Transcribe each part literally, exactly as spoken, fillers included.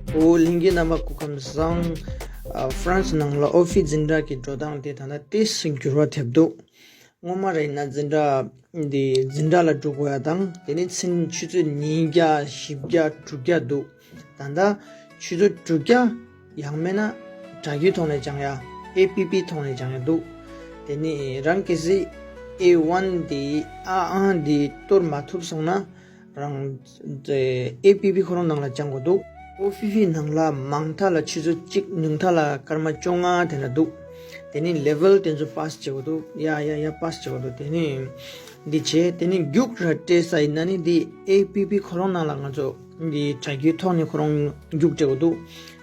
ཨོ་ལྷན་རྒྱས་རྣམ་པ་སྐུ་ཁམས་བཟང་། ཨ་ཧྥ་རན་སི་ནང་ལ་ཨོ་ཕི་འཛིན་གྲྭ་གི་འགྲོ་སྟངས་དེ་ད་ལྟ་ཏོག་ཙམ་འགྱུར་བ་ཐེབས་འདུག་སྔོན་མ་རེད་ན་འཛིན་གྲྭ་འདི་འཛིན་གྲྭ་ལ་འགྲོ་དགོས་ཡ་དང་དེ་ནས་ཚུན་ཆུ་ཚོད་ཉིས་བརྒྱ་བཞི་བརྒྱ་དྲུག་བརྒྱ་འདུག་ད་ལྟ་ཆུ་ཚོད་དྲུག་བརྒྱ་ཡང་མིན་ན་དྲ་རྒྱའི་ཐོག་ནས་སྦྱང་ཡ། ཨེ་པི་པི་ཐོག་ནས་སྦྱང་ཡ་འདུག་དེ་ནས་རང་གལ་སྲིད་ཨེ་ཝན་འདི་ཨ་ཨང་འདི་གཏོར་མ་ཐུབ་སོང་ན། རང་ཨེ་པི་པི་ཁོ་རང་ནང་ལ་སྦྱང་དགོས་འདུག་ཨོ་ཕི་ཕི་ནང་ལ་མང་མཐའ་ལ་ཆུ་ཚོད་གཅིག་ཉུང་མཐའ་ལ་སྐར་མ་བཅོ་ལྔ་དེ་འདྲ་འདུག་དེ་ནས་ལེ་ཝལ་དེ་ཚོ་པཱ་སི་བྱེད་དགོས་འདུག་ཡ་ཡ་ཡ་པཱ་སི་བྱེད་དགོས་འདུག་དེ་ནས་འདི་བྱས་དེ་ནས་རྒྱུགས་ར་སྤྲད་ས་ཡིན་ན་ནི་འདི་ཨེ་པི་པི་ཁོ་རང་ནང་ལ་ང་ཚོ་འདི་དྲ་རྒྱའི་ཐོག་ནས་ཁོ་རང་རྒྱུགས་སྤྲད་དགོས་འདུག་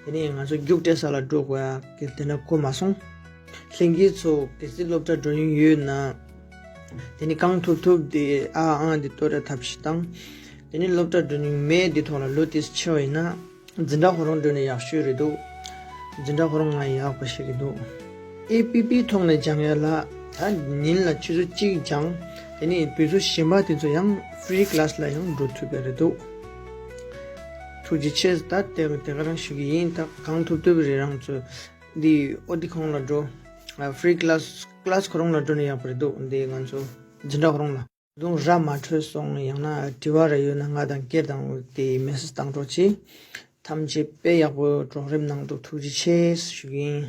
དེ་ནས་ང་ཚོ་རྒྱུགས་སྤྲད་ས་ལ་འགྲོ་དགོས་ཡ་གི་དེ་འདྲ་གོ་མ་སོང་། ལྷན་རྒྱས་ཚོ་གལ་སྲིད་སློབ་གྲྭ་འགྲོ་མྱོང་ཡོད་ན། དེ་ནི་གང་ཐུབ་ཐུབ་དེ་ཨ་ཨང་དེ་གཏོར་ཡ་ཐབས་ཤེས་དང་། དེ་ནི་སློབ་གྲྭ་འགྲོ་མྱོང་མེད་དེ་ཐོག་ལ་ལོ་དེ་ཆེ་བ་ཡིན་ན། འཛིན་གྲྭ་ཁོ་རང་འགྲོ་ནས་ཡག་ཤོས་རེད་འདུག་འཛིན་གྲྭ་ཁོ་རང་ང་ཡག་པ་ཞིག་རེད་འདུག་ཨེ་པི་པི་ཐོག་ནས་སྦྱང་ཡ་ལ་ད་ཉིན་ལ་ཆུ་ཚོད་གཅིག་སྦྱང་། དེ་ནི་དུས་ཚོད་གཞན་པ་དེ་ཚོ་ཡང་ཕི་རི་ཀི་ལ་སི་ལ་ཡང་འགྲོ་ཐུབ་པ་རེད་འདུག་ཐུགས་རྗེ་ཆེ། ད་དེ་དེ་ག་རང་ཞུ་གི་ཡིན། ད་གང་ཐུབ་ཐུབ་རེད། རང་ཚོ་འདི་ཨོ་དི་ཁོང་ལ་འགྲོ། ཕི་རི་ཀི་ལ་སི་ཀི་ལ་སི་ཁོ་རང་ལ་འགྲོ་ན་ཡག་པ་རེད་འདུག་འདི་ང་ཚོ་འཛིན་གྲྭ་ཁོ་རང་ལ། ད་དུང་ར་མ་འཕྲོད་སོང་། ཡང་ན་དྲི་བ་ར་ཡོད་ན་ང་དང་སྐྱེར་དང་དེ་མེ་སེ་ཇི་བཏང་རོགས་གྱིས། ཐམས་ཅད་དཔེ་ཡག་པོ་རོགས་རམ་གནང་འདུག་ཐུགས་རྗེ་ཆེ་ཞུ་གི་ཡིན།